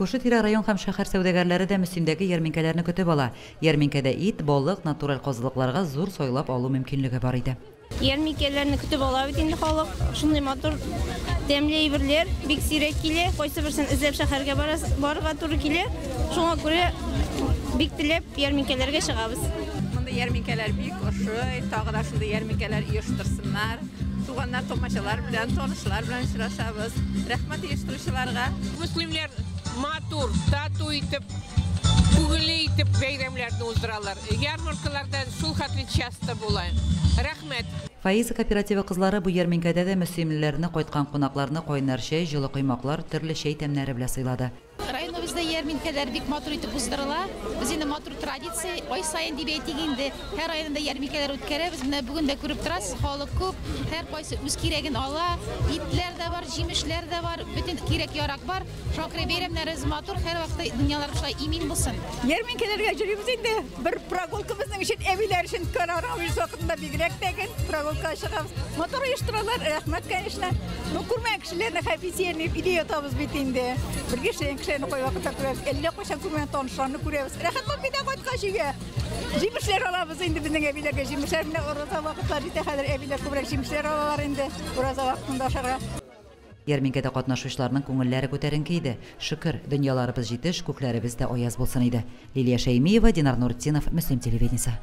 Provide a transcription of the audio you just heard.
Күрше-тирә район һәм шәһәр сәүдәгәрләре дә Мөслимдәге ярминкәләрне көтеп ала. Ярминкәдә ит, балык, натураль казылыкларга зур сайлап алу мөмкинлеге бар иде. Ярминкәләрне көтеп ала бит инде халык. Шундый матур, тәмле әйберләр бик сирәк килә. Кайсы берсен эзләп шәһәргә барырга туры килә. Шуңа күрә бик теләп ярминкәләргә чыгабыз. Мондый ярминкәләр бик ошый. Тагы да шундый ярминкәләр оештырсыннар. Туганнар, тумачалар белән, танышлар белән очрашабыз. Рәхмәт оештыручыларга. Мөслимләр матур, тату итеп, күңелле итеп бәйрәмләрне уздыралар. Ярмаркаларда шул хәтле часто була. Рәхмәт. Фаиза кооперативы кызлары бу ярминкәдә дә мөслимлеләрне, кайткан кунакларны кайнар чәй, җылы коймаклар, төрле чәй тәмнәре белән сыйлады. Районыбызда ярминкәләр бик матур итеп уздырыла. Без инде матур традиция, ай саен дип әйтик инде, һәр районда ярминкәләр үткәрәбез. Менә бүген дә күреп торасыз, халык күп, һәркайсы үз кирәген ала. Итләр дә бар, җимешләр дә бар, бөтен кирәк-ярак бар. Шуңа күрә бәйрәмнәребез матур, һәрвакытта дөньялар шулай имин булсын. Ярминкәләргә йөрибез инде. Бер прогулка безнең өчен, әбиләр өчен коронавирус вакытында бигрәк тә гел прогулкага чыгабыз. Матур оештыралар, рәхмәт, конечно. Ну, күрмәгән кешеләрне һәм пенсионер өйдә ятабыз бит инде. Бергә эшләгән кешеләрне кайвакытта күрәбез. Әллә кайчан күрмәгән танышларны күрәбез. Рәхәт булып китә кайткач өйгә. Җимешләр алабыз инде безнең әбиләргә. Җимешләр менә ураза вакытлары җитә хәзер. Әбиләр күбрәк җимешләр алалар инде ураза вакытында ашарга. Ярминкәдә катнашучыларның күңелләре күтәренке иде. Шөкер, дөньяларыбыз җитеш, күкләребез дә аяз булсын иде. Лилия Шәймиева, Динар Нуртдинов, Мөслим телевидениесе.